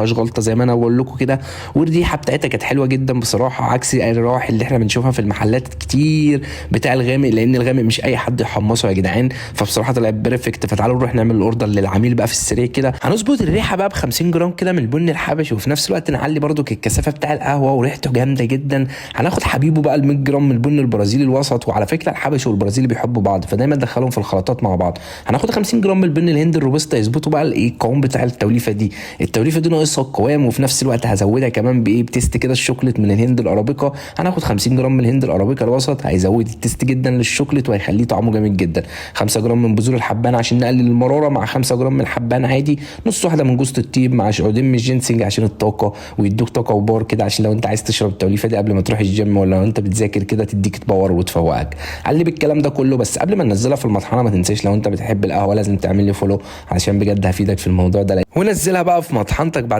فيهاش غلطه زي ما انا بقول لكم كده. والريحه بتاعتها كانت حلوة جدا بصراحه، عكس الروائح اللي احنا بنشوفها في المحلات كتير بتاع الغامق، لان الغامق مش اي حد يحمصه يا جدعان. فبصراحة طلعت perfect. فتعالوا نروح نعمل ال order للعميل بقى في السريع كده. هنظبط الريحة بقى ب 50 جرام كده من البن الحبشي، وفي نفس الوقت نعلي برضو الكثافة بتاع القهوة وريحته جامدة جدا. هناخد حبيبه بقى ال 100 جرام من البن البرازيلي الوسط، وعلى فكرة الحبشي والبرازيلي بيحبوا بعض فدايما دخلهم في الخلطات مع بعض. هناخد 50 جرام من البن الهندي الروبوستا يظبطوا بقى الايه القوام بتاع التوليفه دي. التوليفه دي ناقصها القوام، وفي نفس الوقت هزودها كمان بايه ب taste كده الشوكليت من الهند الارابيكا. هناخد 50 جرام من الهند الارابيكا الوسط، هيزود ال taste جدا للشوكليت وهيخليه طعمه جامد جدا. 5 جرام من بذور الحبان عشان نقلل المرارة، مع 5 جرام من الحبان عادي، نص واحدة من جوز الطيب، مع عودين من الجينسنج عشان الطاقة ويدوك طاقة و power كده، عشان لو انت عايز تشرب التوليفه دي قبل ما تروح الجيم ولا لو انت بتذاكر كده تديك power وتفوقك. قلب الكلام ده كله. بس قبل ما ننزلها في المطحنه ما تنساش لو انت بتحب القهوة لازم تعمل لي follow علشان بجد هفيدك في الموضوع ده. ونزلها بقى في مطحنتك بعد